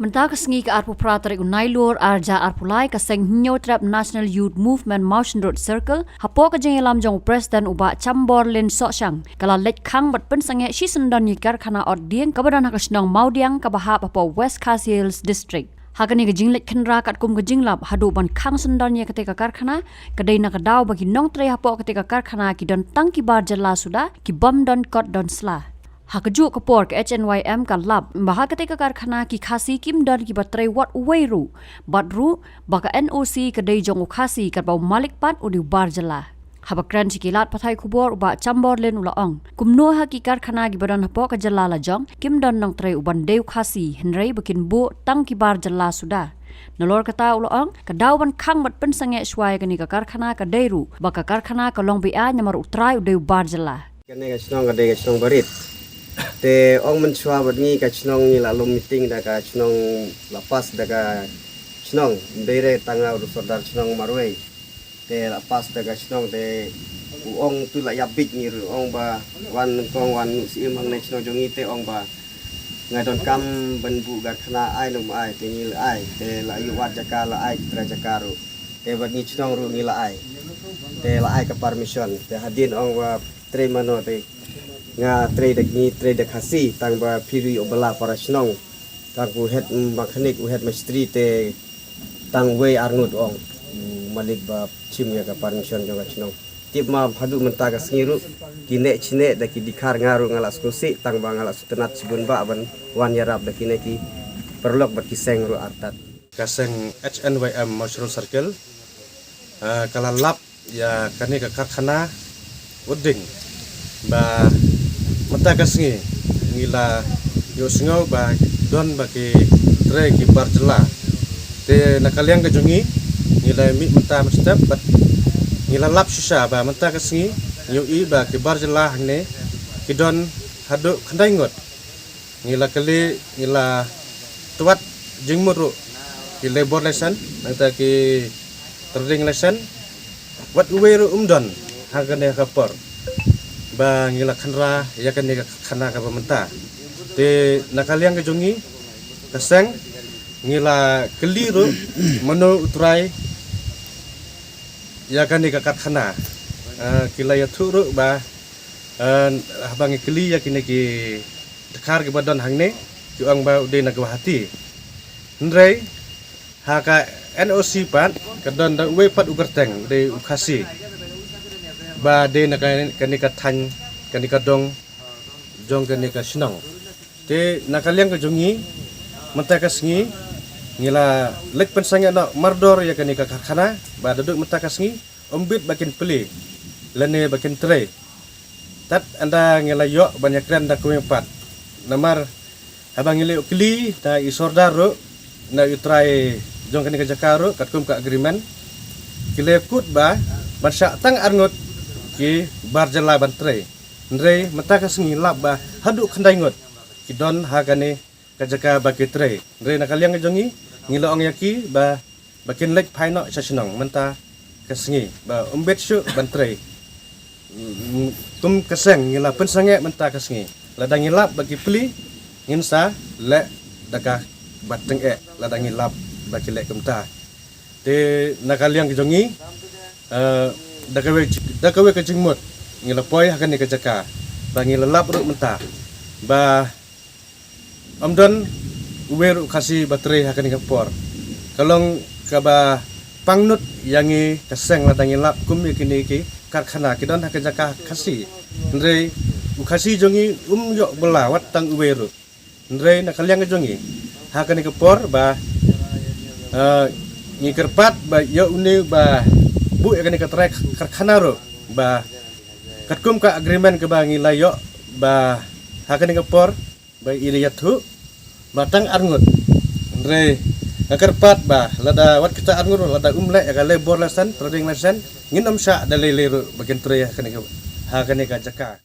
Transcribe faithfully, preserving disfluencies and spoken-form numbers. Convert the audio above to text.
Mynta ka sngi ka arphew phra tarik u Nailur arhajar arphew lai, ka seng Hynñiewtrep National Youth Movement Mawshynrut Circle, hapoh ka jingïalam jong u President u Bah Chamborlin Sohshang, ka la leit khang bad pynsangeh shisyndon ïa ki karkhana ot dieng kaba don ha ka shnong Mawdiang kaba hap hapoh West Khasi Hills District. Ha kane ka jingleit khynra katkum ka jinglap haduh ban khang syndon ïa katei ka karkhana, ka dei na ka daw ba ki nongtrei hapoh katei ka karkhana ki don tang ki bar jylla suda, ki bym don kot don sla. Ha kajuh ka por ka H N Y M ka lap ba ha katei ka karkhana ki Khasi kim don kiba trei wat uwei ruh, bad ruh ba ka N O C ka dei jong u Khasi katba u malik pat u dei u bar jylla. Haba kren sha ki lad pathai khubor u Bah Chamborlin u la ong, kumno ha ki karkhana kiba don hapoh ka jylla la jong kim don nongtrei uban dei u Khasi, hynrei ba kin buh tang ki bar jylla suda. Nalor kata u la ong, ka daw ban khang bad pynsangeh shuwa ïa kane ka karkhana ka dei ruh ba ka karkhana ka long beit namar u trai u dei u bar jylla. Kane ka shnong ka dei ka shnong barit. Te ong mynshuwa bad ngi ka shnong ngi la lum meeting da ka shnong, la pass da ka shnong, ym dei re tang u sordar shnong marwei. Te la pass da ka shnong te u ong tu la ïa bit ngi ruh, ong ba wan nyngkong wan u Syiem hangne shnong jong ngi te ong ba nga donkam ban buh karkhana, ai ne ym ai, te ngi la ai, te la ïoh wad jaka, la ai ki trai jaka ruh. Te bad ngi shnong ruh ngi la ai. Te la ai ka permission. Te hadien ong ba trei mano te nga trei da, ngi trei da Khasi, tang ba phi ruh ïoh bylla para shnong. Tang u head mechanic, u head mistri te tang wei arngut, ong u malik ba shim ïa ka permission jong ka shnong. Tip ma haduh mynta ka sngi ruh ki neh shi neh da ki dkhar, nga ruh nga la sngewsih tang ba nga la sngewtynnat shibun ba ban wan ïarap da kine ki paralok bad ki seng ruh artat. Ka seng H N Y M Mawshynrut Circle, ah, ka la lap ïa kane ka karkhana Udding ba mynta ka sngi ngi la ïohsngew ba don ba ki trei ki bar jylla. Te na ka liang ka jong ngi, ngi la mih mynta mynstep bad ngi la lap shisha ba mynta ka sngi ngi ïohi ba ki bar jylla hangne ki don haduh khyndai ngut. Ngi la kylli, ngi la tuat jingmut ruh ki labour license, nangta ki trading license, wat uwei ruh um don ha kane ka por ba ngi la khynra ïa kane ka karkhana kaba mynta. Te na ka liang ka jong ngi ka seng ngi la kylli ruh mano u trai ïa kane ka karkhana. Ah, ki la ïathuh ruh ba, ah, haba ngi kylli ïa kine ki dkhar kiba don hangne, ki ong ba u dei na Guwahati. Hynrei ha ka N O C pat ka don da uwei pat u kyrteng, u dei u Khasi, ba dei na ka, kane ka thaiñ, kane ka dong jong kane ka shnong. Te na ka liang ka jong ngi, mynta ka sngi ngi la leit pynsangeh noh mardor ïa kane ka karkhana ba haduh mynta ka sngi ym bit ba kin plie lane ba kin trei. Tad ynda ngi la ïoh ban ïakren da kawei pat. Namar haba ngi la ïoh kylli na i sordar ruh, na i trai jong kane ka jaka ruh, katkum ka agreement, ki la kut ba ban shah tang arngut ki bar jylla ban trei. Hynrei mynta ka sngi lap ba haduh khyndai ngut ki don ha kane ka jaka ba ki trei. Hynrei na ka liang ka jong ngi, ngi la ong ïa ki ba, ba kin leit phai noh sha shnong mynta ka sngi ba ym bit shuh ban trei. Mm, kum ka seng ngi la pynsangeh mynta ka sngi. Lada ngi lap ba ki plie, ngin sa leh da kaba tyngeh lada ngi lap ba ki leh kumta. Te na ka liang ka jong ngi, eh, da kawei, da kawei ka jingmut ngi la poi ha kane ka jaka ba ngi la lap ruh mynta ba ym don uwei ruh u Khasi ba trei ha kane ka por. Ka long kaba pangnud ïa ngi ka seng lada ngi lap kum ïa kine ki karkhana ki don ha ka jaka Khasi. Hynrei u Khasi jong ngi um ïoh bylla wat tang uwei ruh. Hynrei na ka liang ka jong ngi, ha kane ka por ba, eh, ngi kyrpad ba ïa une ba buh ïa kane ka trai karkhana ruh ba katkum ka agreement kaba ngi la ïoh ba ha kane ka por ba i la ïathuh ba tang arngut. Hynrei nga kyrpad ba lada wat kita arngut ruh, lada um leh ïa ka labour license, trading license, ngin ym shah da lei lei ruh ba kin trei ha kane ka, ha kane ka jaka.